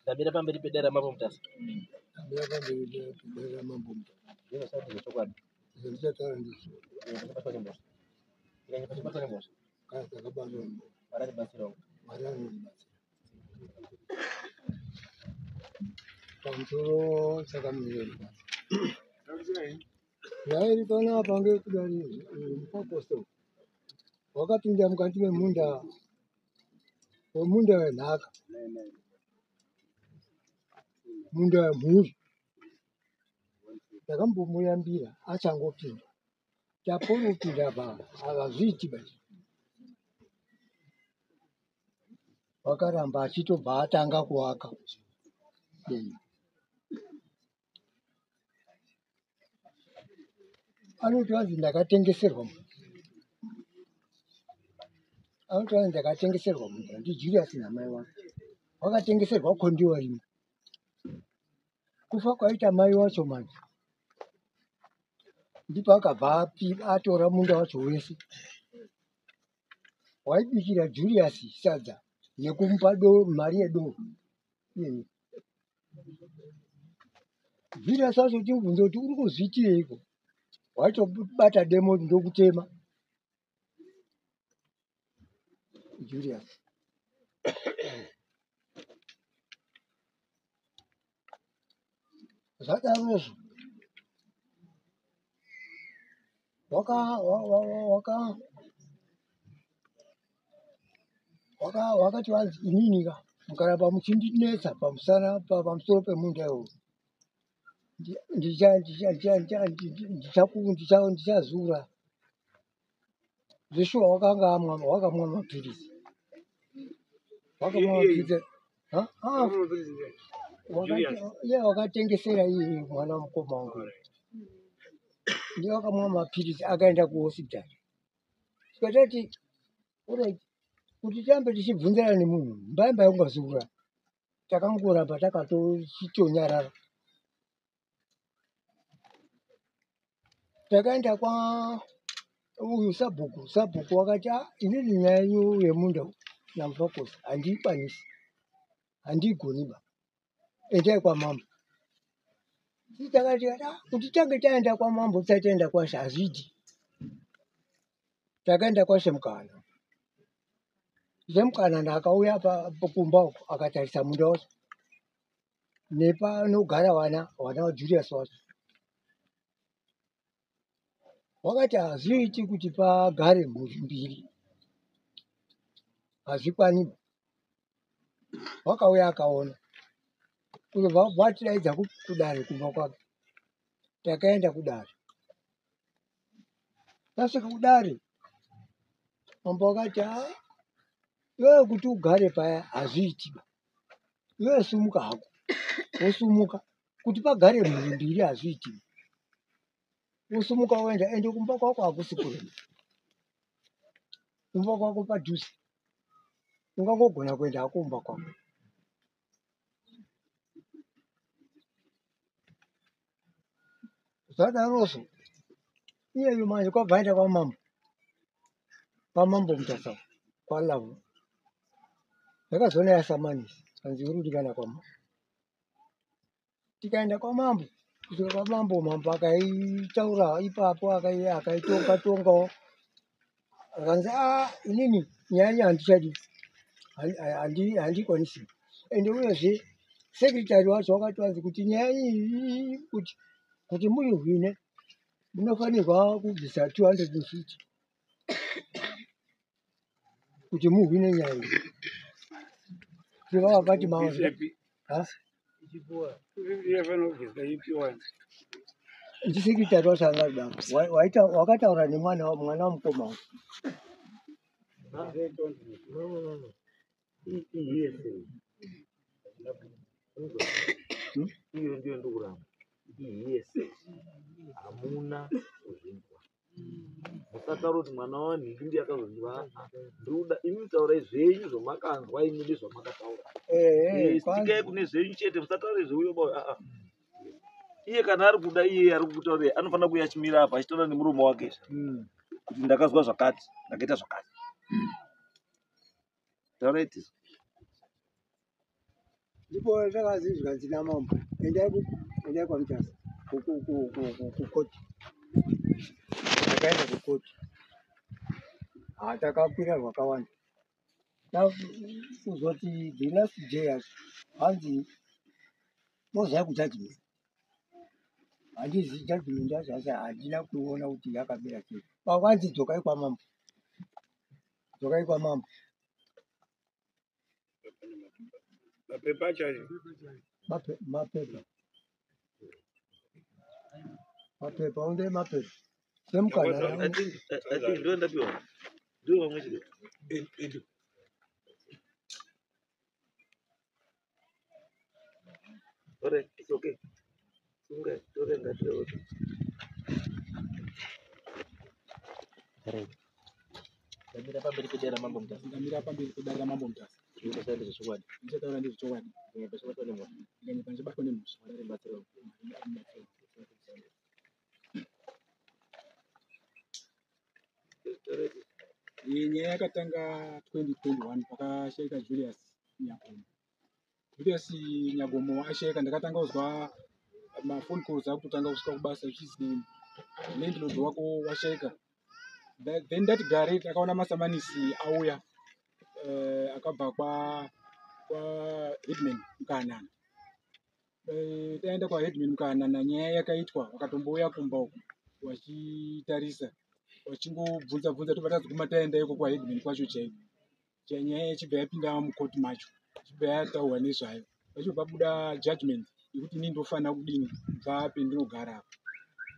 Ndamira pamberi pedare raMambo Mutasa. Ndamira pamberi pedare raMambo Mutasa. Ndinotaura ndezvechokwadi. Zvandichataura ndizvo. Ndinobatwa nemhosva. Ndikanyanya kubatwa nemhosva. Kana ndakabatwa nemhosva. Mwari andibatsirawo. Mwari anondibatsira. Pamusoro chakamira Nyaya iri panapa ngekudari mupakoso wakapinda mukati memunda wemunda wenhaka munda wemhuri ndakambomuyambira achangopinda taponopinda apa havazviiti basi wakaramba achitobva atanga kuwaka denga Anoti hanzi ndakatengeserwa munhu. Anoti hanzi ndakatengeserwa munhu ndiJulius namai wake. Wakatengeserwa kondiwa rimwe. Kufa kwaita mai wacho manje ndipo akabva atora munda wacho wese. Waibikira Julius sadza nekumupa mari yedoro. Julius wacho timubvunze kuti uri kuzviitireiko waitobata demo ndokutema Julius zvadarozvo waka waka waka wakati vanzi inini ka mukaramba muchindinetsa pamusana pamusoro pemunda iwowo ndichazura zveshuwa wakanga amwa wakamwa mapiritsi wakamwa mapiritsi iye wakatengesera iye mwana mukoma wangu ndiye wakamwa mapiritsi akaenda kuhospitari tikatati orit kuti tirambe tichibvunzana nemunhu mbaimba yongazura takangoramba takatochitonyarara takaenda kwa uyu sabhuku sabhuku wakati ah, inini nyaya yenyu yemunda namufakosi handiikwanisi handiigoni ba endai kwamambo takati ah, kuti tange taenda kwamambo tisati taenda kwashe hazviiti takaenda kwashe mukana Zvemukanana akauya kumba uko akatarisa munda wacho nepanogara vana vana vaJulius wacho wakati hazviiti kuti pagare mhuri mbiri hazvikwani wakauya akaona kuzobva vatidaidza kudare kumba kwake takaenda kudare tasvika kudare Mambo akati ah, iwewe kuti ugare paya hazviiti ba. Iwewe sumuka hako. Wosumuka kuti pagare mhuri mbiri hazviiti. Wosumuka woenda ende kumba kwako hakusi kure. Kumba kwako padhuze. Ungangogona kuenda hako kumba kwako. Zvadarozvo iyeyu manje kwabva aenda kwamambo kwamambo Mutasa kwaLavu ndakazoona yasamanisi kanzi uri kudikana kwamambo tikaenda kwamambo kusvika kwamambo mambo akaitaura ipapo akaitonga tongawo akanzi a ah, inini nyaya yenyu handichadi handikwanisi ende uyezve sekretary wacho wakati wanzi kuti nyaya iyi kuti kuti muihwine munofanirwa kubvisa 250 kuti muhwine nyaya iyi saka vakati ma ndisekretary wacho anga kudaro wakataura nemwana mwana wamukoma wangu Iyo ndiyo ndikuramba iyese hamuna kuzvinzwa musataura kuti mwana wanhingi ndiye akazondiva ndikuda imi taurai zvenyu zvamakanzwa imi ndezvamakataura sikai kune zvenyu chete musataure zveuyo ba aa iye kana ari kuda iye ari kutaurira anofanira kuuya achimira apa achitaura nemuromo wake hmm. kuti ndakazwa zvakati ndakaita zvakati taurai tizo Ndipo takazi zvikanzi namambo, endai endai kwaMutasa kukoti. Takaenda kukoti, ha, takakwira rwakawanda. Kuzoti the last day yacho hanzi mozaya kujudgment. Handizi judgment yacho, asi handina kuona kuti yakamira sei. Pakanzi dzokai kwamambo, dzokai kwamambo. Mapepa acho acho. Mapepa, mapepa, unde mapepa semukana. I think ndo ndapiwa, ndo vamwe chete. Alright, it's okay. Sunga, tore ngatire. Right. Ndamira pamberi pedare raMambo Mutasa. Ndamira pamberi pedare raMambo Mutasa. Ndinotaura ndezvechokwadi. Ndichataura ndezvechokwadi. Ndinyange ndichibatwa nemhosva. Ndikanyeka ndichibatwa nemhosva. Mwari ndibatsirewo. Mwari ndibatsirewo. Iyi nyaya yakatanga 2021 pakashaika Julius Nyagomo. Julius Nyagomo ashaika, ndakatanga kuzwa mafone calls akutotanga kusvika kubasa zvichizi landlord wako washaika. Then ndati gare takaona masamanisi auya, akabva kwa headman Mukanana. Taenda kwaheadman Mukanana, nyaya yakaitwa, vakatombouya kumba uku vachitarisa, vachingobvunza bvunza, tobva tazoguma taenda iko kwaheadman kwacho chaiko. Nyaya ichibva yapinda mukoti macho, ichibva yataurwa nezvayo, pachibva pabuda judgment yekuti inini ndofanira kudini kubva pendinogara apa.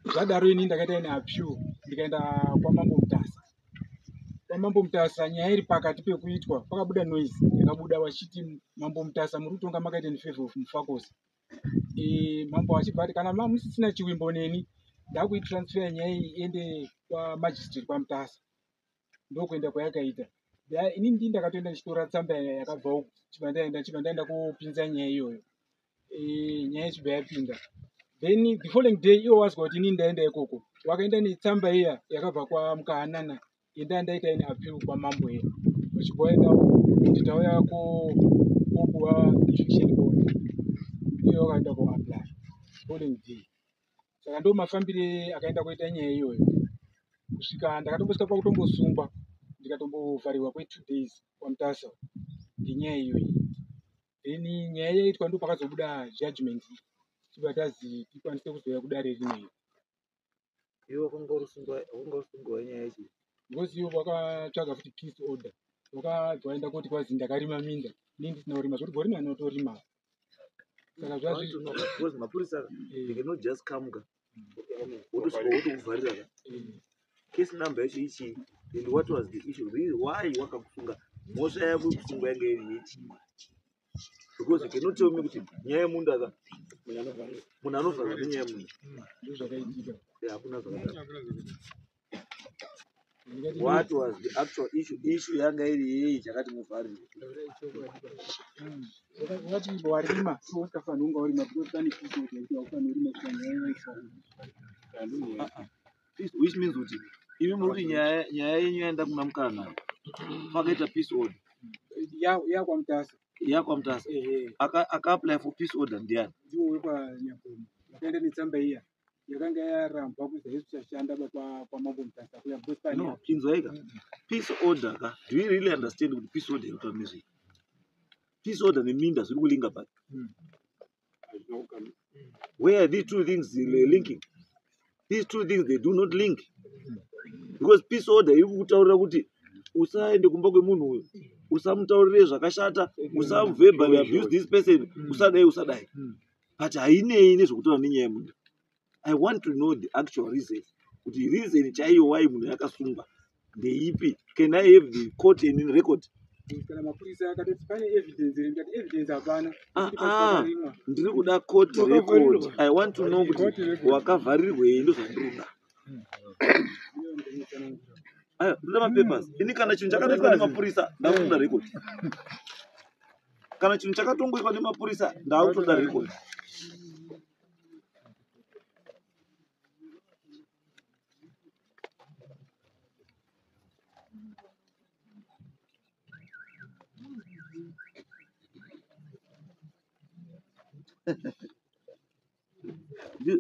Zvadaro inini ndakaita ine appeal, ndikaenda kwaMambo Mutasa. KwaMambo Mutasa nyaya iri pakati pekuitwa, pakabuda noise yakabuda vachiti Mambo Mutasa muri kutonga makaita in favor of Mufakose. Mambo achibva ati kana musisina chivimbo neni, ndakuitransfer nyaya iyi iende kwamagistrate kwaMutasa. Ndokuenda kwayakaita. Inini ndini ndakatoenda ndichitora tsamba yakabva uku, chibva ndaenda kopinza nyaya iyoyo. Nyaya ichibva yapinda. Then the following day iwo wazwa kuti inini ndaenda ikoko, wakaenda netsamba iya yakabva kwaMukahanana enda ndaita ine appeal kwamambo iya, vachibva vaenda kuti tauya kopuwa eviction order. Iye wakaenda koapply following day. Saka ndo mafambire akaenda kuita nyaya iyoyo, kusvika ndakatombosvika pakutombosungwa, ndikatombovharirwa kwe2 days kwaMutasa ngenyaya iyoyi. Then nyaya yaitwa, ndo pakazobuda judgment, chibva tazi tikwanise kuzouya kudare rineri. Iwe wanga usungwa nyaya yechi? Because ivo vakatsvaga futi peace order, vakabva vaenda koti kwazi ndakarima minda, inini ndisina kurima, zvokuti gore rino anotorima. Saka zvazvi Because mapurisa, they cannot just come ka, wotosvika wotokuvharira ka. Case number yacho ichii and what was the issue really? Why wakakusunga? Mhosva yako yekusungwa yanga iri yechii? Because you cannot tell me kuti nyaya yemunda ka, munhu anovharwa nenyaya yemunhu. Ndo zvakaitika. Eh, hakuna zvakadaro. Ndikati What was the actual issue? Issue yanga iri yei chakati muvharirwe? Wakati warima iwe usikafaniri kunga warima, because pane peace order yekuti haufaniri kurima kusvika nyaya yaitwa. Peace, which means kuti imi muri kuti nyaya yenyu yaenda kuna Mukana, pakaita peace order. YakwaMutasa. YakwaMutasa. Ehe. Akaapply for peace order ndiani? Ndiwo wekwaNyagomo, vakaenda netsamba iya yakanga yarambwa kuzi haisi kuchashanda kwaMambo Mutasa kuya, because pane No, inzwaika, peace order ka, do you really understand kuti peace order inotaura nezvei? Peace order neminda zviri kulinga papi? Where are these two things linking? These two things, they do not link, because peace order iri kukutaurira kuti usaende kumba kwemunhu uyu, usamutaurire zvakashata, usaverbally abuse this person, usadai, usadai, but hainei nezvekutaura nenyaya yemunhu. I want to know the actual reason, kuti reason chaiyo why munhu yakasungwa ndeipi. Can I have the court and in record? Kana mapurisa akatoti pane evidence iri, ndikati evidence hapana. Ah, Kuti ah. pakarimwa. Ndiri kuda court record. I want to know kuti wakavharirwei, ndozvandiri kuda. Iyo ndinotsanangura. Aya, ndoda mapapers ini. Kana chinhu chakatoitwa nemapurisa, ndakutoda record. Kana chinhu chakatongoitwa nemapurisa, ndakutoda record.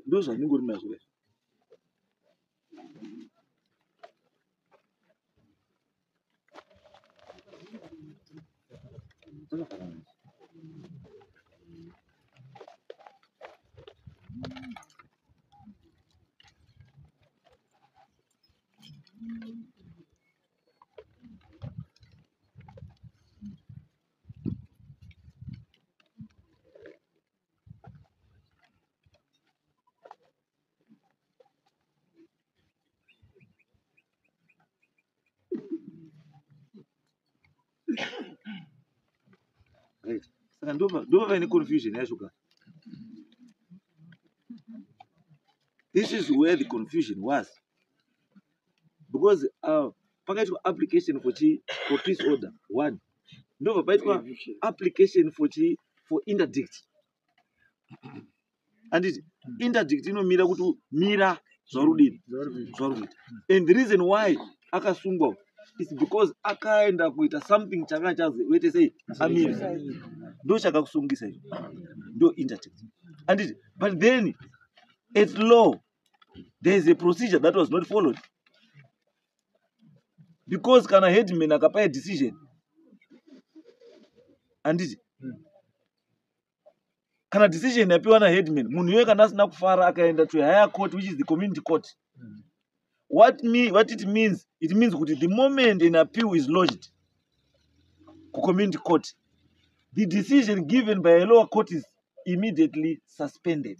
Ndozvandingori nazvo izvi. Zvakafanana. Right. Saka ndova vaine confusion yacho ka. This is where the confusion was. Because pakaitwa application for chi for peace order one. Ndobva paitwa application for chi for interdict. Anditi interdict inomira kuti mira zvauri kudini zvauri kuita. And the reason why akasungwa is because akaenda kuita something chakanga chazi uite sei amire. Ndo chakakusungisa icho. Ndo interdict. Anditi but then at law there is a procedure that was not followed. Because kana headman akapa a decision, anditi kana decision yapiwa na headman, munhu iyoyo kana asina kufara akaenda to a higher court, which is the community court. What it means, it means kuti the moment an appeal is lodged ku community court, the decision given by a lower court is immediately suspended.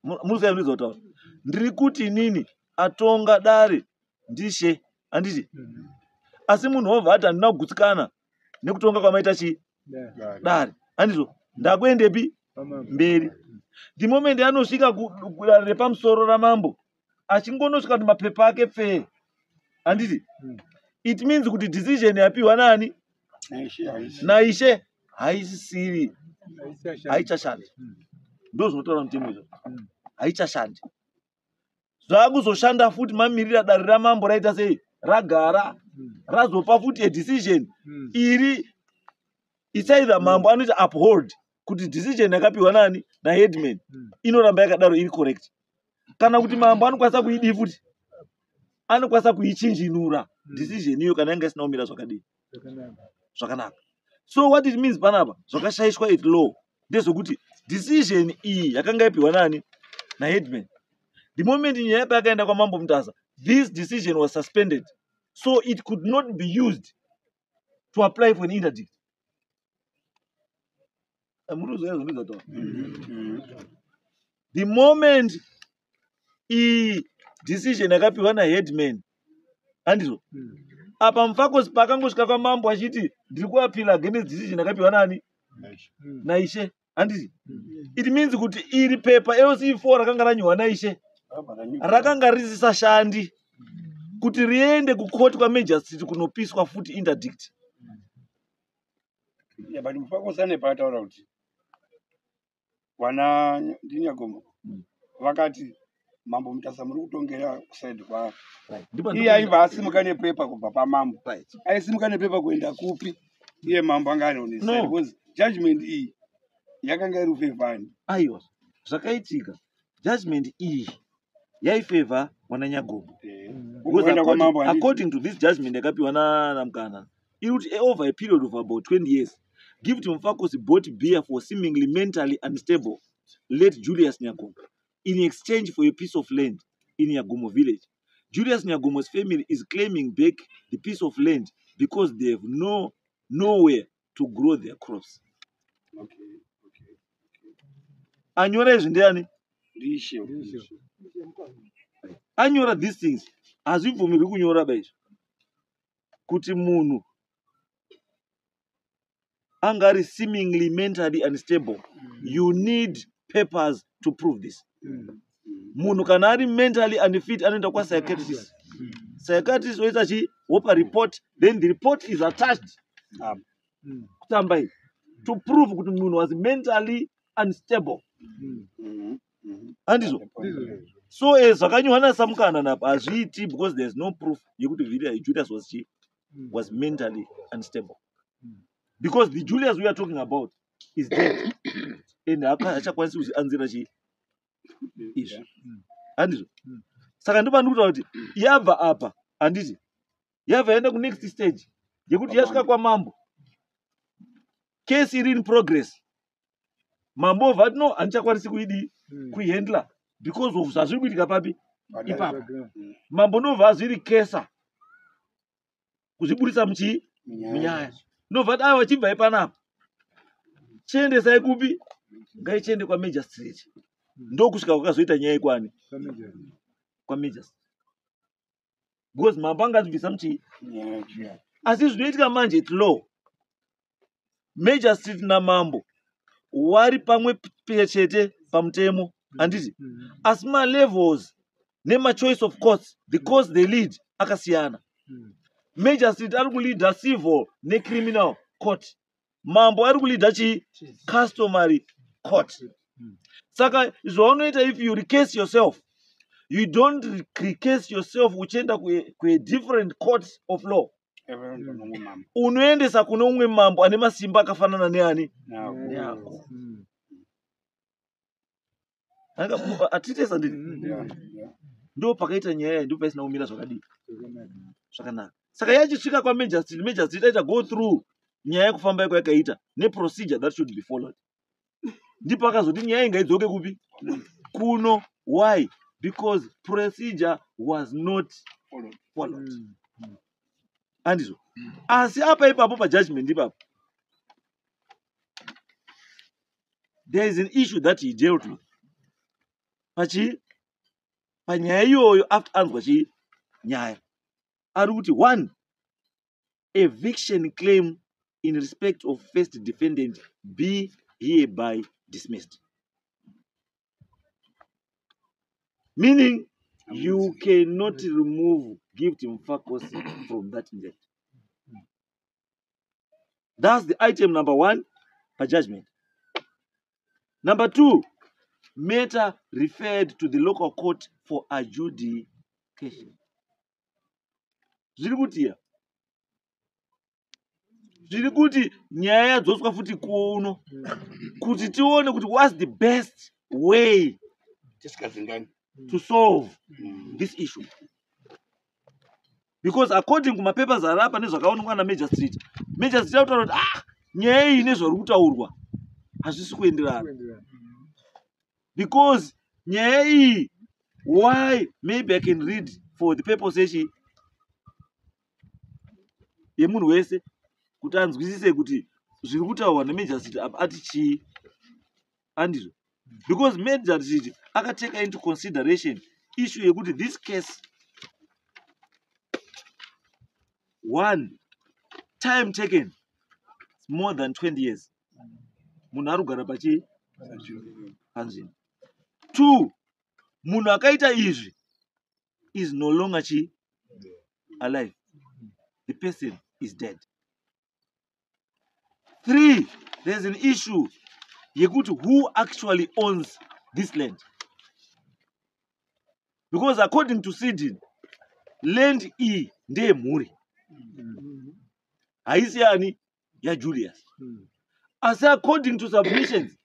Munoziva kutaura ndiri kuti inini atonga dare ndishe, handiti? Asi munhu wobva ati handina kugutsikana nekutonga kwamaita chii dare, handizvo? Ndakuendepi mberi. The moment anosvika kudare repamusoro ramambo, achingonosvika kuti mapepa ake pfee, handiti? It means kuti decision yapiwa nani naishe haisisiri, haichashandi. Ndo zvinotaura mutemo izvo, haichashandi. Zvakuzoshanda futi mamirira dare ramambo raita sei, ragara razopa futi a decision iri. It's either mambo anoita uphold kuti decision yakapiwa nani naheadman inoramba yakadaro iri correct, kana kuti mambo anokwanisa kuidii futi, anokwanisa kuichinjinura decision iyo kana yanga isina kumira zvakadii zvakanaka. So what it means panapa, zvakashayishwa at law ndezvekuti decision iyi yakanga yapiwa nani naheadman, the moment nyaya payakaenda kwamambo Mutasa, this decision was suspended, so it could not be used to apply for an interdict. Muri kuzwa? The moment iyi decision yakapiwa naheadman, handizvo? Apa Mufakose paakangosvika kwamambo achiti ndiri kuappeal against decision yakapiwa nani naishe, handiti? It means kuti iri pepa LC4 rakanga ranyorwa naishe rakanga risisashandi kuti riende kukoti kwamagistrate kunopiswa futi interdict. Yeah, but Mufakose ane paataura kuti wana ndinyagomo vakati mambo Mutasa muri kutongera kuside kwa Ndipo iye aibva asimuka nepepa kubva pamambo. Aisimuka nepepa kuenda kupi iye mambo anga ari on his No. side? Because judgment iyi yakanga iri kufavour Aiwa, zvakaitika, judgment iyi yaifavour wananyagomo. Because Kuenda kwamambo handiti? According to this judgment yakapiwa namukana, iri kuti over a period of about 20 years, Gift Mufakose bought beer for seemingly mentally unstable late Julius Nyagomo in exchange for a piece of land in Nyagomo village. Julius Nyagomo's family is claiming back the piece of land because they have nowhere to grow their crops. Anyora izvi ndiani? Ndishe. Anyora these things, hazvibvumirwi kunyora ba izvo kuti munhu anga ari seemingly mentally unstable. You need papers to prove this. Munhu kana ari mentally unfit anoenda kwapsychiatrist. Psychiatrist oita chi wopa report, then the report is attached Apa. Kutamba iyi to prove kuti munhu was mentally unstable. Handizvo? So zvakanyorwa nasamukana napa hazviiti because there is no proof yekuti Julius was chi was mentally unstable, because the Julius we are talking about is dead and haachakwanisi kuzvianzira chii izvi. Handizvo? Saka ndopandiri kutaura kuti yabva apa, handiti yabva yaenda kunext stage yekuti yasvika kwamambo, case iri in progress, mambo obva ati no, handichakwanisi kuidii, kuihandla because of zvazviri kuitika papi ipapa. Mambo ndobva azvirikesa kuzviburisa muchii, munyaya, ndobva ati aiwa, chibvai panapa, chiendesai kupi, ngaichiende kwamagistrate. Ndokusvika kwakazoita nyaya ikwani kwamagistrate, because mambo anga azvibvisa muchii. Asi zvinoitika manje, it's law, magistrate namambo wari pamwe chete pamutemo, handiti? Asi malevels nemachoice of courts, the courts they lead akasiyana. Magistrate ari kuleada civil necriminal court, mambo ari kuleada chii, customary court. Saka zvaunoita, if you recase yourself, you don't recase yourself uchienda kudifferent court of law. Unoendesa kune umwe mambo ane masimba akafanana neani, neako. Hatitesa ndini? Ndo pakaita nyaya iyi, ndo paisina kumira zvakadii, zvakanaka. Saka yachisvika kwamagistrate, magistrate aita go through nyaya yekufamba yako yakaita neprocedure that should be followed. Ndipo akazoti nyaya ingaidzoke kupi, kuno. Why? Because procedure was not followed, handizvo? Asi apa ipapo pajudgment ipapo, there is an issue that he dealt with pachi panyaya iyoyo. After anzwa chii, nyaya, ari kuti one, eviction claim in respect of first defendant be hereby dismissed, meaning you cannot remove Gift Mfakosi from that land. That's the item number one pajudgment. Number two, matter referred to the local court for adjudication. Zviri kuti ya, zviri kuti nyaya yadzoswa futi kuno kuti tione kuti what's the best way tisikadzingani to solve this issue, because according kumapapers ari apa nezvakaonekwa namagistrate, magistrate akutaura kuti ah, nyaya iyi nezvari kutaurwa hazvisi kuenderana, because nyaya iyi, why, maybe I can read for the purpose yechi yemunhu wese kuti anzwisise kuti zviri kutaurwa nemagistrate apa ati chii, handizvo? Because magistrate akateka into consideration issue yekuti this case, one, time taken more than 20 years, munhu ari kugara pachii, panzvimbo. Two, munhu akaita izvi is no longer chi alive, the person is dead. Three, there's an issue yekuti who actually owns this land, because according to Sweden, land iyi ndeyemhuri, haisi yani, yaJulius. Asi according to submissions,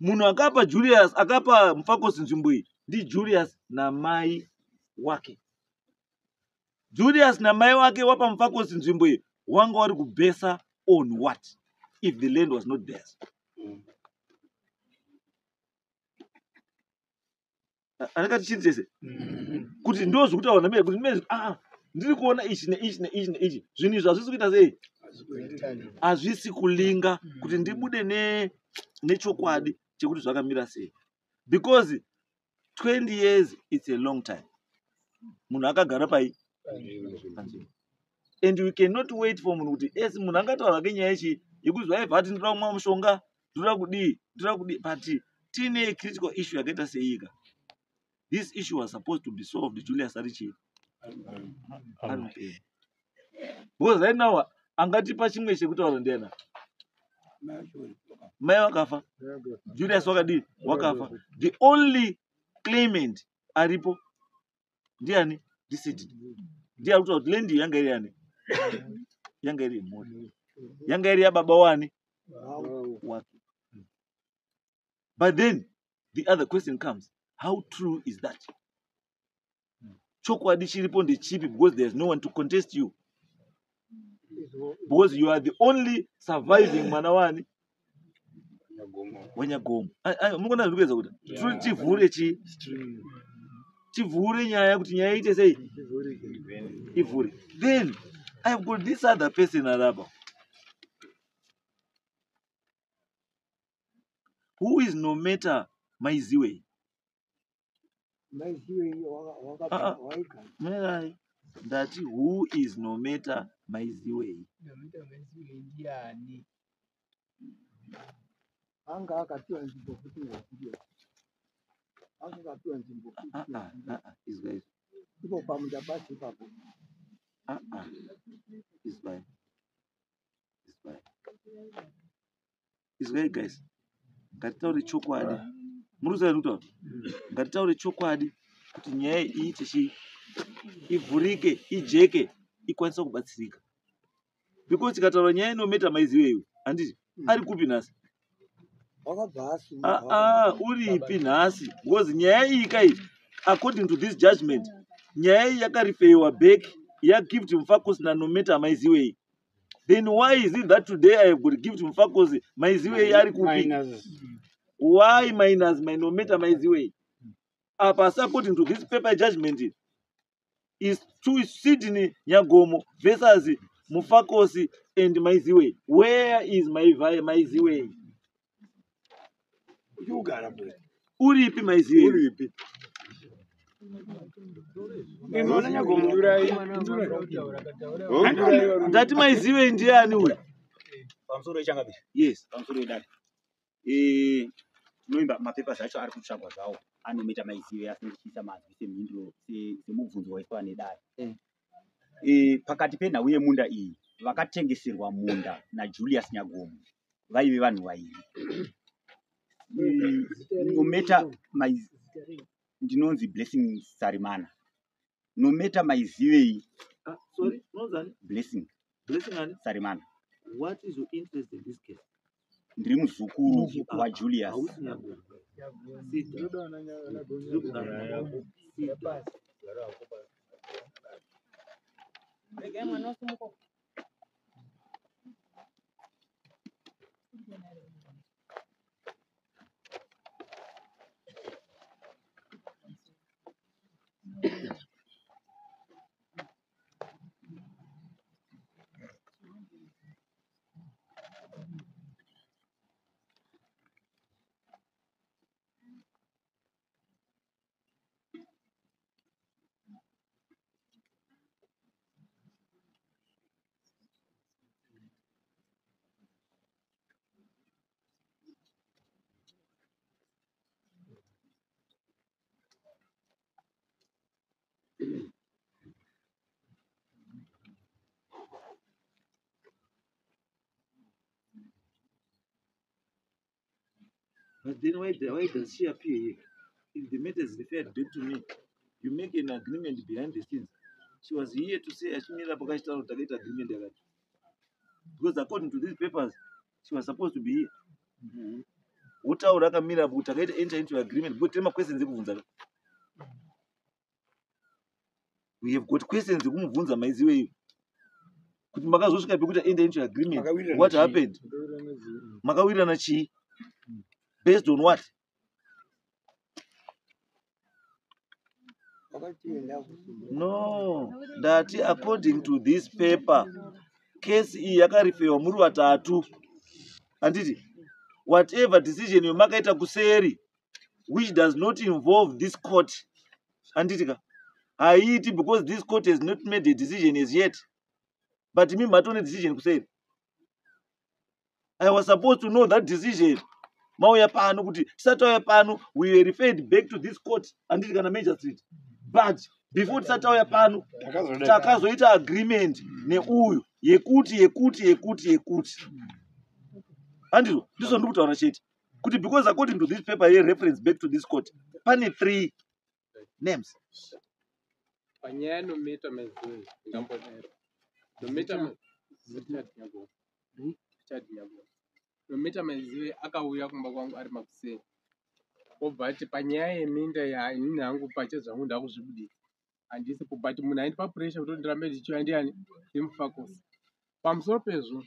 munhu akapa Julius, akapa Mufakosi nzvimbo iyi ndiJulius namai wake. Julius namai wake wapa Mufakosi nzvimbo iyi, wanga wari kubhesa on what if the land was not theirs? Anenge tichinzi chese kuti ndo zvekutaura namai kuti ndimene, ah, ndiri kuona ichi neichi neichi neichi, zvinhu izvi hazvisi kuita sei, hazvisi kulinga kuti ndibude nechokwadi chekuti zvakamira sei, because 20 years, it's a long time munhu akagara pai panzvimbo, and we cannot wait for munhu kuti esi munhu angataura hake nyaya ichi yekuti zvaibva ati ndinoda kumwa mushonga, ndinoda kudii, ndinoda kudii, but tiine critical issue yakaita seika. This issue was supposed to be solved Julius ari chii, ari mupenyu, because right now angatipa chimwe chekutaura ndiana mai vakafa, Julius wakadii, wakafa. The only claimant aripo ndiani? NdiSydney. Ndiye ari kutaura kuti land iyi yanga iri yani, yanga iri yemhuri, yanga iri yababa wani wake. But then the other question comes, how true is that? Chokwadi chiripo ndechipi, because there's no one to contest you, because you are the only surviving mwana wani? Wanyagomo. Munoona zviri kuedza kuita, tiri tivhure chi tivhure nyaya kuti nyaya iite sei, ivhure. Then I have got this other person arapa who is Nometa Maiziwei. Maiziwei? Ah, ah. Waigara. Mirai, ndati who is Nometa Maiziwei? Nometa Maiziwei ndiani? Anga akapiwa nzvimbo futi ngokuriyo, anga akapiwa nzvimbo futi. Ah, ah, ah, ah, izwai. Ipo pamunda pacho ipapo. Ah, ah. Izwai, izwai, izwai guys, ngatitaure chokwadi. Muri kuziva ndikutaura? Ngatitaure chokwadi kuti nyaya iyi iite chii, ivhurike, ijeke, ikwanise kubatsirika, because tikataura nyaya inometa Maiziweiwe, handiti ari kupi nhasi? Wakabva asumuka. Ah, ah, uripi nhasi? Because nyaya iyi kai, according to this judgment, nyaya iyi yakarifeiwa back yaGift Mufakosi naNometa Maiziwei. Then why is it that today I have got Gift Mufakosi? Maiziwei ari kupi? Minus. Why minus Nometa Maiziwei apa? Asi according to this paper, judgment is to Sydney Nyagomo versus Mufakosi and Maiziwei. Where is Maiziwei? Uchigara bwe. Uripi Maiziwei? Uripi? Inoona Nyagomo. Ndati Maiziwei ndiani uyu? Pamusoro ichangapi? Yes. Pamusoro idare. Tinoimba mapapers acho ari kutsvagwa zvawo anometa Maizive, asi ndichiisa mazwi semhinduro semubvunzo waiswa nedare. Pakati penhau yemunda iyi, vakatengeserwa munda naJulius Nyagomo vaive vanhu vairi. Nometa ndinonzi Blessing Sarimana. Nometa Maizivei. Ah, sorry, unonzani? Blessing. Blessing ani? Sarimana. What is your interest in this case? Ndiri muzukuru waJulius. Hausi Nyagomo. Sit down. Tiri kugara yako. Sit down. Regai mwana wasumuka. But then why does she appear here? If the matter is referred back to me, you make an agreement behind the scenes. She was here to say achimira pakachitaura kuti takaita agreement yakati. Because according to these papers, she was supposed to be here. Wotaura akamira apo kuti takaita enter into agreement, because tine maquestions ekubvunza ka. We have got questions ekumubvunza Maiziwei kuti makazosvika pekuti enter into agreement. Makawirirana What chii? happened? Makawirirana chii? Based on what? Wakatienda kusumuka. No, ndati according to this paper, case iyi yakarifewa muri vatatu, handiti? Whatever decision yamakaita kuseri which does not involve this court, handiti ka, haiiti, because this court has not made a decision as yet, but imi matone decision kuseri. I was supposed to know that decision mauya pano, kuti tisati tauya pano we were referred back to this court, handiti, kana magistrate, but before tisati tauya pano Takazodai. Takazoita agreement neuyu yekuti yekuti yekuti yekuti, handizvo? Ndizvo ndiri kutaura chete kuti because according to this paper yereference back to this court, pane three names. Panyaya Nometa Maiziwei, ndingambodaro Nometa Richard Nyagomo, Richard Nyagomo. Nometa Maiziwei akauya kumba kwangu ari makuseni. Obva ati panyaya yeminda ya inini hangu pache zvangu ndakuzvibudisa handisipo, but munhu aindipa pressure kuti ndirambe ndichiuya ndiani? NdiMufakosi. Pamusoro pezvo,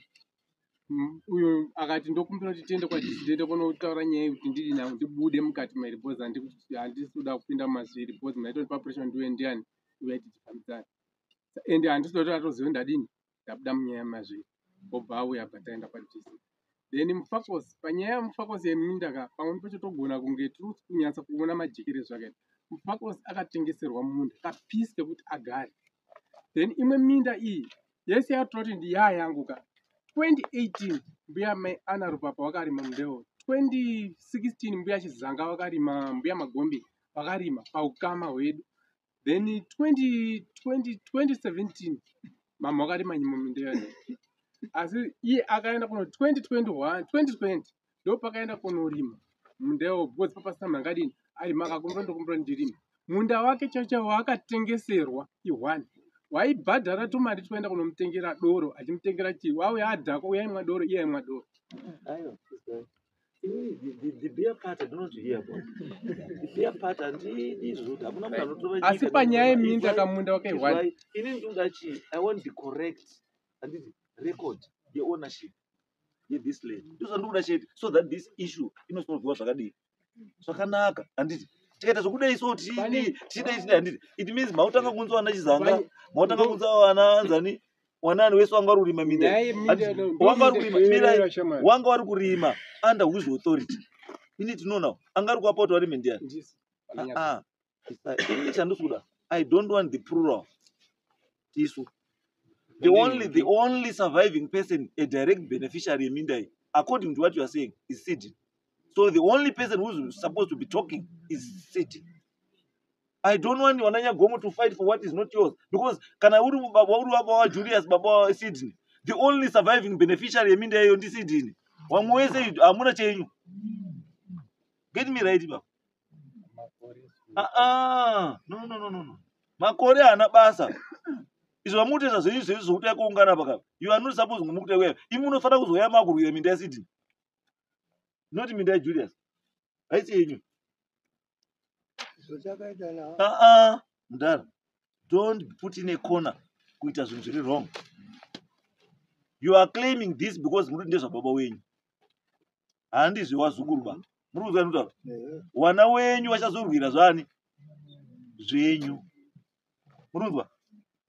uyo akati ndokumbira kuti tiende kwaDC, tiende kunotaura nyaya yekuti ndidi nangu ndibude mukati mairi because handisi kuda kupinda mumazviri because munhu aitondipa pressure ndiuye ndiani, uye tichifambidzana, ende handisi kuda kuti atozive ndadini, ndabuda munyaya mazviri. Obva auya, abva taenda kwaDC. Then Mufakosi, panyaya yaMufakosi yeminda ka, pamweni pacho togona kunge tiri kunyatsa kuona majekere zvakaita. Mufakosi akatengeserwa munda kapisi kekuti agare, then imwe minda iyi yese yatoti ndiyaa yangu ka. 2018 mbuya mai Ana Rupapa vakarima mundewo, 2016 mbuya Chizanga vakarima, mbuya Magombe vakarima paukama hwedu, then 20, 20, 2017 mama vakarima nyimo minda yacho, asi iye akaenda kuno 2021, 2020 ndo pakaenda kunorima mundawo because papasina munhu angadini arima. Akakumbira, ndokumbira ndirime munda wake chaicho waakatengeserwa i1 waibhadhara tumari twaenda kunomutengera doro, achimutengera chii, wauya adhakwa, uya aimwa doro, iye aimwa doro. Aiwa, sister. Inini the beer part I don't want to hear about. The beer part handidi izvozvo, hakuna munhu anotora Asi nyika panyaya nekurima. yeminda Izwai, kamunda wake i1. izwai, inini ndinoda chii? I want the correct, handiti, record yeownership yethis land. Ndozvandikuda chete so that this issue inosolviwa zvakadii? Zvakanaka, handiti? Tikaita zvokudai so tichidii, tichidai, tichidai, handiti? It means mautanga kunzwa vana Chizanga, mautanga kunzwa vana anzani, wanani wese wanga vari kurima minda Nyaya iyi. yeminda Handiti, wanga vari kurima, mirai, Shamwari. wanga vari kurima under whose authority? We need to know now. Anga ari kuapa kuti varime ndiani? Ndisu. Ah, ah. Ini chandisi kuda, I don't want the plural tisu. The only surviving person, a direct beneficiary yeminda iyi, according to what you are saying, is Sydney. So the only person who's supposed to be talking is Sydney. I don't want wananyagomo to fight for what is not yours, because kana uri baba, uri baba waJulius, baba waSydney, the only surviving beneficiary yeminda iyo ndiSydney. Vamwe wese hamuna chenyu. Get me right, baba. Ah, ah. No, no, no, no, no. Makore haana basa. Izvo vamukutoita zvenyu zvenyu zvokuti kuungana pakapa, you are not supposed kumukuita kuya. Imi munofanira kuzouya makurwira minda yaSydney, not minda yaJulius. Haisi yenyu. Zvotakaita na Ah, ah. Mudhara, don't put in a corner kuita zvinhu zviri wrong. You are claiming this because muri ndezvababa wenyu, handizve wazukuru ba. Muri kuzwa ndikutaura? Ehe. Wana wenyu vachazorwira zvani zvenyu. Muri kunzwa?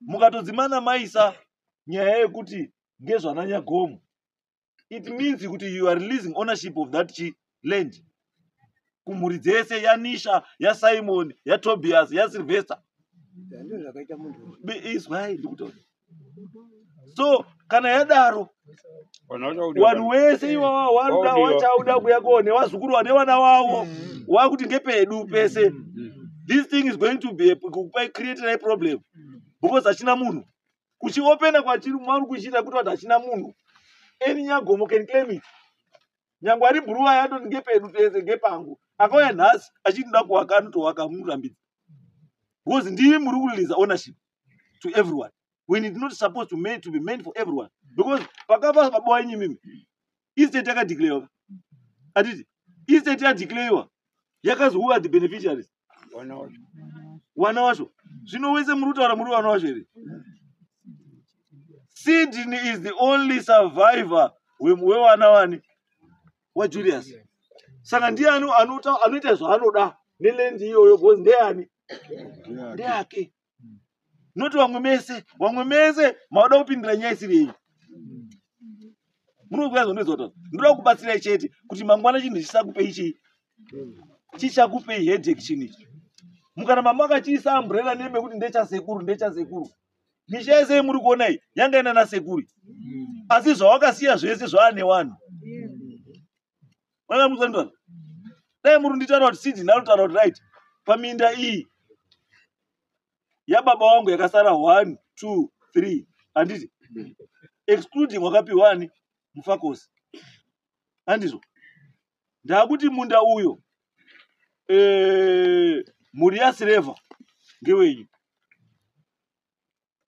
Mukatodzimana maisa nyaya yekuti ngezvananyagomo, it means kuti you are releasing ownership of that chi land kumhuri dzese, yaNisha, yaSimon, yaTobias, yaSylvester. Ndizvo zvakaita munhu. Izwai ndikutaura. So kana yadaro, vanhu wese iwawa waruda Waudiwa. wachauda kuya nevazukuru nevana wavo wakuti ngepedu pese. This thing is going to be create a problem because hachina munhu kuchiopena kwachiri mwari kuchiita kuti vanhu hachina munhu. Any nyagomo can claim it. Nyangwe ari bhuruwa yatoti ngepedu pese, ngepangu. Akauya nhasi achinoda kuwaka, anotowaka, murambidza because ndimi muri kureleasa ownership to everyone when it's not supposed to be meant for everyone, because pakafa baba wenyu imimi, estate yakadeclarewa, atiti estate yadeclarewa yakazi who are the beneficiaries? Wana wacho. Zvino wese muri kutaura muri wana wacho here? Sydney is the only survivor wewana wani waJulius. Saka ndiani anoita zvaanoda neland iyoyo? Because ndeyani? Ndeyake, noti vamwe mese. Vamwe mese mauda kupindira nyaya isiri yenyu. Munozwa zvondoizwa? Ndoda kubatsirai chete kuti mangwana chinhu chisakupei chii, chichakupei headache. Chinhu ichi mukaramba makachiisa umbrella name yekuti ndechasekuru, ndechasekuru, misha yese yemuri kuona iyi yanga ina nasekuru, asi zvawakasiya zvese zvaane vanhu vana muzandwana. Dai muri nditaura kuti Sydney anotaura kuti right, paminda iyi yababa wangu yakasara 1 2 3, handiti, excluding wakapiwa ani, Mufakosi, handizvo? Ndakuti munda uyo, mhuri yaSirevha ngewenyu,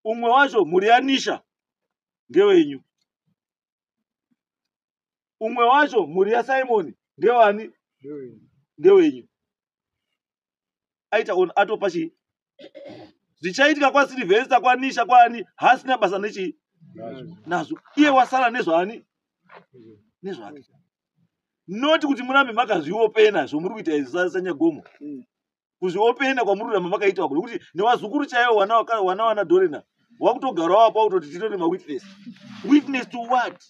umwe wacho mhuri yaNisha ngewenyu, umwe wacho mhuri yaSimoni ndewani? Ndewenyu. Aita owner atopa chii? Zvichaitika kwaSilvester, kwaNisha, kwaani hasina basa nechii nazvo. Iye wasara nezvaani? Nezvake. Not kuti murambe makazviopena zvomuri kuita izvi saNyagomo. Kuzviopena kwamuri kuramba makaita wako nekuti nevazukuru chaivo wana wana wana Dorena wakutogarawo apo kutoti titori mawitness. Witness to what?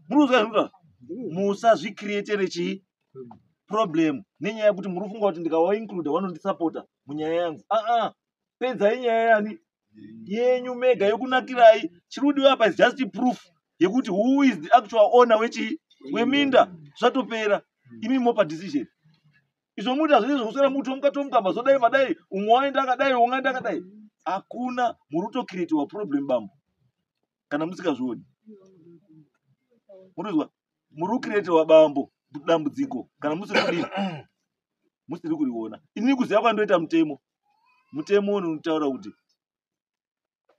Muri kuzwa zvinotaura? Musazvicreatere chii? Problem nenyaya yekuti muri kufunga kuti ndikawainclude vanondisapota munyaya yangu. Aa, pedzai nyaya yani yenyu mega yokunakirai. Chiri kudiwa apa is just proof yekuti who is the actual owner wechii weminda. Zvatopera, imi mopa decision. Izvo muti hazvine zvokuswera mutomuka tomuka mazodai madai, umwe waenda akadai, umwe waenda akadai. Hakuna, muri kutocreatiwa problem bambo kana musingazvioni. Murikuzwa? Muri kucreatiwa bambo dambudziko kana musiri kudii, musiri kuriona. Inini kuziva kwandoita mutemo, mutemo unotaura kuti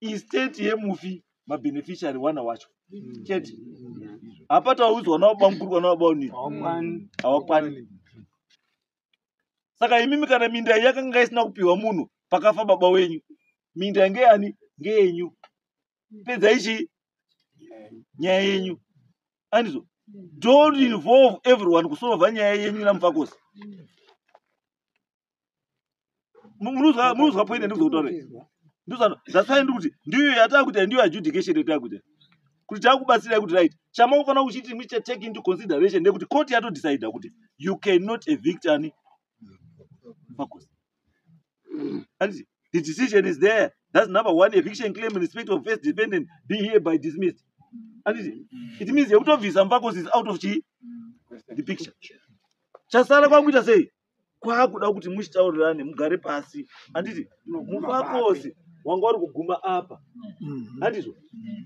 estate yemufi mabeneficiary wana wacho chete. Hapataudzwa wana wababa mukuru kana wababa unini hawakwani. Saka imimi kana minda iyi yakanga isina kupiwa munhu pakafa baba wenyu, minda ngeyani? Ngeyenyu. Pedzai chii nyaya yenyu. Andizvo? Don't involve everyone kusolva nyaya yenyu naMufakosi. Munozwa point ndikuzotaura? Ndozvano that's why ndikuti ndiyo yatakuita, ndiyo adjudication yatakuita kuti takubatsirai kuti right, chamakufanira kuchiti muchiita take into consideration ndekuti court yatodecida kuti you cannot evict ani Mufakosi. Anditi the decision is there? That's number one, eviction claim in respect of first defendant be hereby dismissed. Anditi it means yekutobvisa Mufakosi is out of chi the picture. Chasara kwakuita sei? Kwakuda kuti muchitaurirane, mugare pasi. Handiti Mufakosi wanga uri kuguma apa? Handizvo?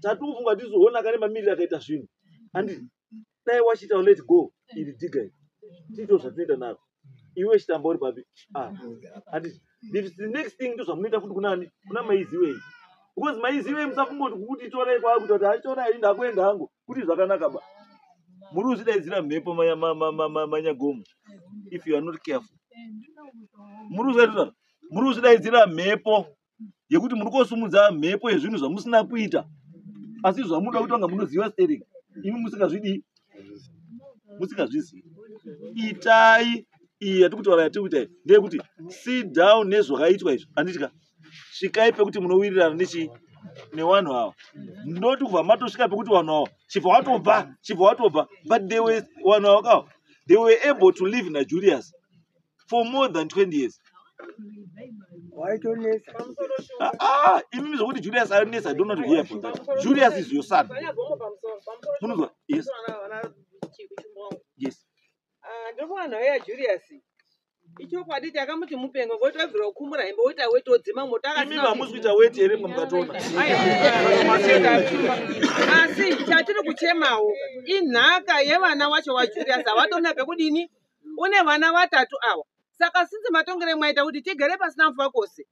Tati kufunga tizoona kane mamiriro akaita zvinhu. Handiti dai wachiita let go iri dhiga iri, tiito zvatinoita naro, iwe chitamba uri papi? Ah, handiti the next thing ndozvamunoita futi kunani? Kuna Maiziwei. Because Maiziwei musafunga kuti kukuti torai kwakuita kuti achitorai ndakuenda hangu kuti zvakanaka ba. Muri kuzvidaidzira mhepo manyagomo if you are not careful. Muri kuzvidaidzira, muri kuzvidaidzira mhepo yekuti muri kosumudza mhepo yezvinhu zvamusina kuita, asi zvamunoda kuti vanga munoziva stereki imi musingazvidii, musingazvizivi. Itai iyi yatiri kutaura, yatiri kuita iyi ndeyekuti sit down nezvakaitwa izvi. Handiti svikai pekuti munowirirana nechi nevanhu ava. Ndoti kubva matosvika pekuti vanhu ava chibva watobva, chibva watobva. But they were, vanhu ava kava, they were able to live naJulius for more than 20 years. Waitonetsa. Ah, ah, imimi zvokuti Julius ainetsa, I don't want to hear about that. Julius is your son. Munozwa? Yes. Ndinofunga nhau yaJulius ichokwadi takamuti mupengo ngokuti wabvira kukumura hembe woita weti wodzima moto. Imimi hamusi kuita weti here mukatoona? Asi chatiri kuchemawo inhaka yevana wacho waJulius. Havatona pekudini, une vana vatatu ava. Saka sinzi matongero mwaita kuti tigare pasina Mufakosi,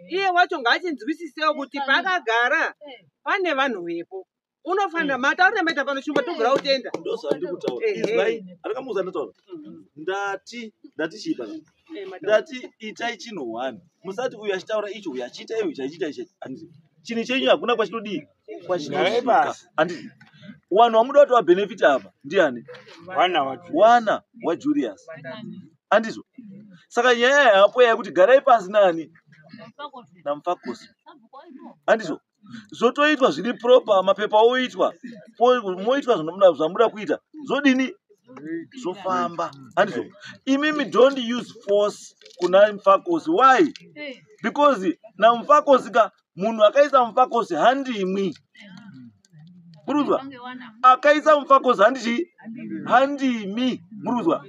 iye wacho ngaachinzwisisewo kuti paakagara pane vanhu vepo. Unofanira mataurire maita pano chumba tobvura kutenda. Ndozvandiri kutaura. Izwai, andikamuudza, ndataura, ndati chii pana? Ndati itai chinhu one. Musati uyu achitaura icho, uyu achiita icho, achiita icho. Handiti chinhu chenyu hakuna kwachinodii, kwachinosvika. Pasi. Handiti vanhu vamuda kuti vabenefita apa ndiani? Wana wacho. Wana waJulius, handizvo? Saka nyaya yapo yekuti garai pasi nani? NaMufakosi, handizvo? Zvotoitwa zviri proper, mapepa oitwa, moitwa zvamuda kuita, zvodini, zvofamba, handizvo? Imimi don't use force kuna Mufakosi. Why? Because naMufakosi ka, munhu akaisa Mufakosi handimwi. Murikuzwa? Akaisa Mufakosi handichi handimi. Murikuzwa?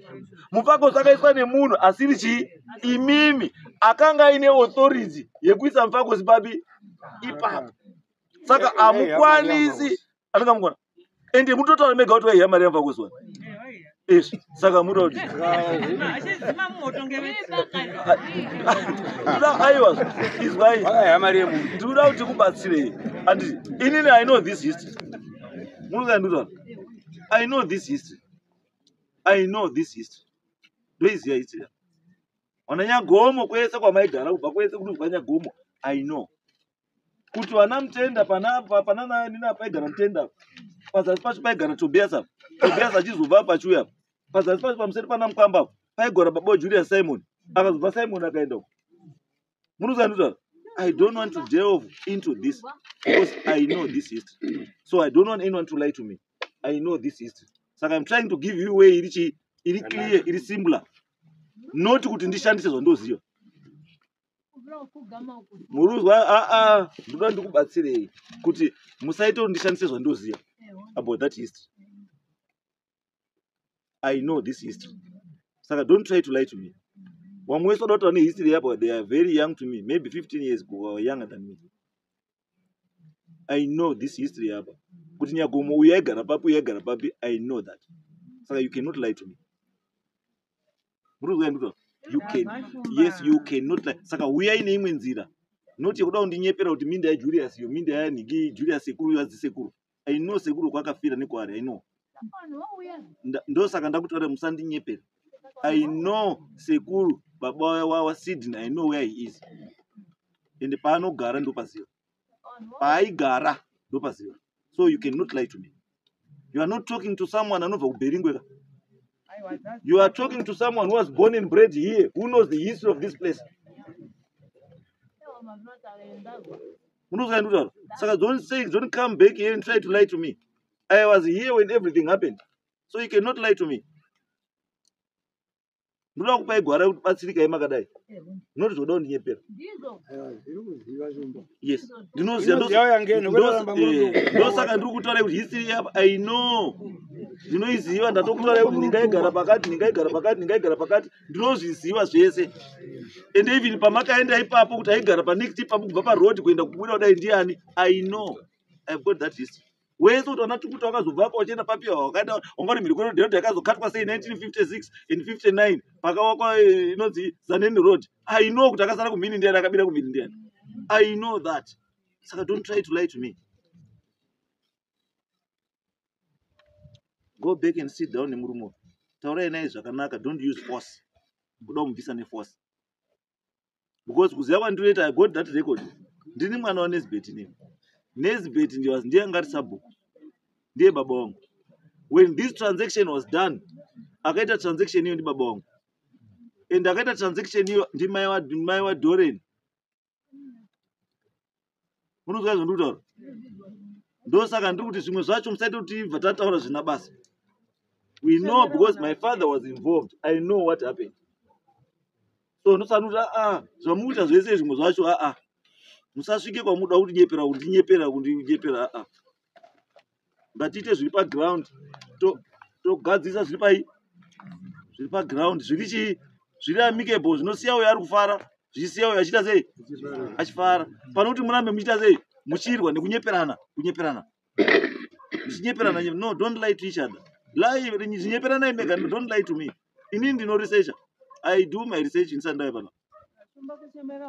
Mufakosi akaiswa nemunhu asiri chii imimi akanga aine authority yekuisa Mufakosi papi ipapo. Saka hamukwanisi andingamukona ende mutotaura mega kuti waiya mari yaMufakosi wa izvi. Saka muda kuti Achidzima moto ngeveti. Ndoda, aiwa, izwai. Wakaya mari yemunhu. Ndikuda kuti kubatsirei. Anditi inini I know this history. Munoziva ndikutaura? I know this history. I know this history. Ndoiziva history. Wana Nyagomo kwese kwamaigara kubva kwese kuti kubva Nyagomo. I know. Kuti vana Mutenda panapa panana nina paigara Mutenda. Pazasi pacho paigara Tobias apa. Tobias achizobva apa achiuya apa. Pazasi pacho pamuseri pana Mukwamba apa. Paigara baba Julius Simon. Akazobva Simon akaenda uko. Munoziva ndikutaura? I don't want to delve into this because I know this history. So I don't want anyone to lie to me. I know this history. Saka I'm trying to give you way iri chi iri clear, iri simpler. Not kuti ndishandise zvandoziva. Muruzwa a a ndoda ndikubatsirei kuti musaite kuti ndishandise zvandoziva about that history. I know this history. Saka don't try to lie to me. Vamwe vese vada kutaura nehistory yapo, they are very young to me, maybe 15 years or younger than me. I know this history yapa. Kuti Nyagomo uyu aigara papi, uyu aigara papi, I know that. Saka you cannot lie to me. Muri kuzwa You can, yes, you cannot lie. Saka huyai neimwe nzira. Not yekuda kundinyepera kuti minda yaJulius iyo, minda yanhingi Julius sekuru yadzisekuru. I know sekuru kwakafira nekwaari, I know. Ndosaka ndakutaura musandinyepera. I know sekuru baba wa Sydney, I know where he is. And paanogara ndopaziva. Paaigara ndopaziva. So you cannot lie to me. You are not talking to someone anobva kuBeringwe ka. You are talking to someone who was born and bred here, who knows the history of this place. Munozwa ndikutaura? Saka don't say, don't come back here and try to lie to me. I was here when everything happened. So you cannot lie to me. Ndoda kupai gwara rekuti batsirikai makadai. Not zvoda kundinyepera. Yes. Ndinoziva ndosaka ndiri kutaura kuti history yapa I know. Ndinoiziva ndatokutaura kuti ndingaigara pakati, ndingaigara pakati, ndingaigara pakati. Ndinozviziva zvese. And even pamakaenda ipapo kuti aigara pa next ipapo kubva pa road kuenda kubuda kudai ndiani? I know. I've got that history. Wese kuti vana Tukuta vakazobva apa vachienda papi ava vakaenda wanga uri mhiri kweroad yakazokatwa sei 1956 and 59 pakawakwa inonzi Zaneni Road. I know kuti akasara kumhiri ndiani akabira kumhiri ndiani. I know that. Saka don't try to lie to me. Go back and sit down nemurume. Taurai naye zvakanaka, don't use force. Kuda kumubvisa neforce. Because kuziva kwandinoita, I got that record. Ndini mwana waNesbet inini. Nesbet ndiye anga ari sabhuku. Ndiye baba wangu. When this transaction was done, akaita transaction iyo ndi baba wangu. And akaita transaction iyo ndi mai wa Doren. Munozwa zvandiri kutaura? Ndosaka ndiri kuti zvimwe zvacho musaite kuti ibva tataura zvina basa. We know because my father was involved. I know what happened. So ndosaka ndiri kuti a zvamukuita zvese zvimwe zvacho a musasvike kwamuda kundinyepera kundinyepera kundinyepera a ngatiite zviri paground togadzirisa zviri pai zviri paground zviri chii zviri amicable zvinosiya uyo ari kufara zvichisiya uyo achiita sei achifara pano kuti murambe muchiita sei muchirwa nekunyeperana kunyeperana muchinyeperana no don't lie to each other lie chinyeperanai mega don't lie to me inini ndino researcher I do my research ndisati ndauya pano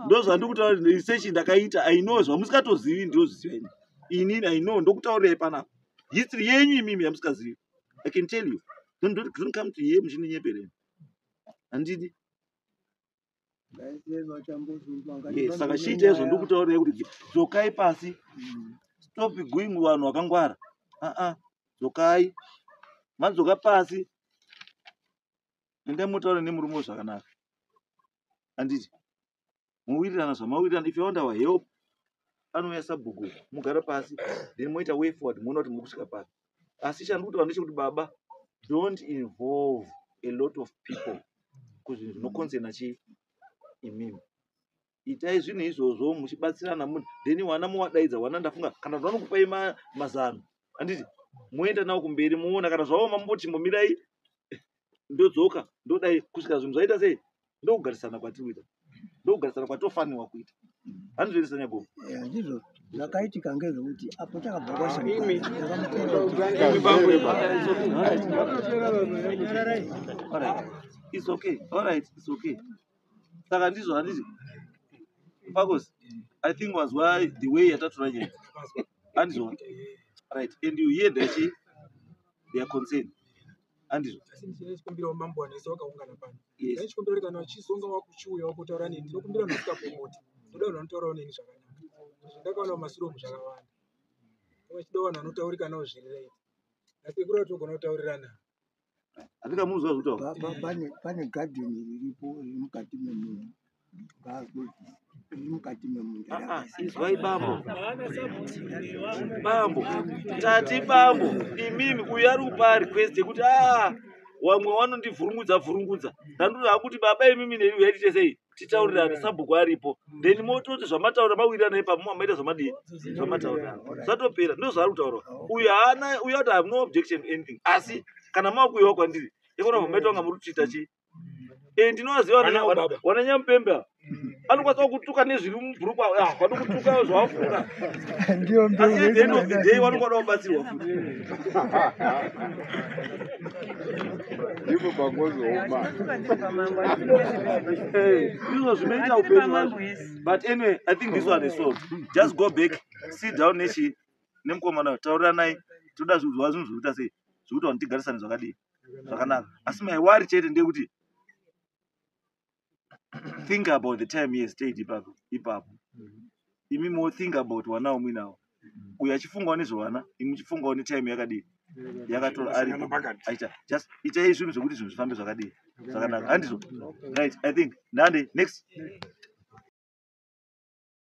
ndozvandiri kutaura research ndakaita I know zvamusikatozivi ndinozviziva ini inini I know ndokutaurirai panapa history yenyu imimi yamusikazivi I can tell you don't come to here muchindinyepereni handidi. Yes, saka chiita izvo ndikutaurirai kuti dzokai pasi stop going vanhu vakangwara aa dzokai madzoka pasi endai motaura nemurume zvakanaka handiti mowirirana zvamawirirana if you want our help anouya sabhuku mugara pasi then moita way forward moona kuti muri kusvika papi asi chandiri kutaura ndechekuti baba don't involve a lot of people kuzvinhu zvinokonzerna chii imimi itai zvinhu izvozvo muchibatsirana munhu then wana mowadaidza wana ndafunga kana kuti vanokupai mazano handiti moenda nawo kumberi moona kana zvaoma mumboti mbomirai ndodzoka ndodai kusvika zvinhu zvaita sei ndokugarisana kwatiri kuita ndokugarisana kwatofanirwa kuita handizvoitisa nyagomo Ndizvo zvakaitika ngezvekuti apo takabva Alright. It's okay. Alright, it's okay. Saka ndizvo handiti Pacos, I think was why the way yatatora nyaya. Handizvo. Right. And you hear their concern. Andizvo. Asi ndichine chikumbirawo mambo wanese wakaungana pano. Yes. Ndaichikumbira kuti kana uchizonga wakuchiuya wakotaura neni, ndinokumbira vanhu vasikapomoti. Ndoda vanhu vanotaurawo neni zvakanaka. Zvandakaona mumasure umu zvakawanda. Vachida vanhu vanotaurika navo zviri right. Nasekuru vatogona kutaurirana. Handingamunzwa zvekutaura. Pane gadheni riripo riri mukati memunda. Riri mukati memunda. Ah, ah, izwai bambo. Bambo, tati bambo, imimi uyu ari kupa request yekuti ah wamwe wanondivhurungudza vhurungudza. Ndandoda kuti baba imimi neni uyai tiite sei? Titaurirane sabhuku aripo. Then mototi zvamataura mawirirana ipapo maita zvamadii? Zvamataurirana. Zvatopera, ndozvaari kutaura. Uyu haana uyu ati I have no objection to anything. Asi kana makuuyawo kwandiri, ikona maita kunga muri kuchiita chii? Eh, ndinovaziva Vana baba. wana nyamupembe ava. Anokwanisa kutuka nezviri mubhurukwa, ah, vanokutuka zvavafunga. Ndiyo mbeu Asi at the end of the day vanongoda kubatsirwa futi. Ndipo pangozooma. Eh, ndizvo zvinoita upenyu hwazvo. But anyway, I think this one is solved. Just go back, sit down nechi nemukomana uyu, tauriranai, toda zvinhu zvinhu zvekuita sei, zvekuti vanhu tigarisane zvakadii, zvakanaka. Asi my worry chete ndeyekuti think about the time he has stayed ipapo ipapo. Imi mo think about wana wamuinawo. Uyu achifungawo nezvevana, imi muchifungawo netime yakadii yakatora aripo. Aita just itai zvinhu zvekuti zvinhu zvifambe zvakadii zvakanaka. Handizvo? Right, I think. Nande next.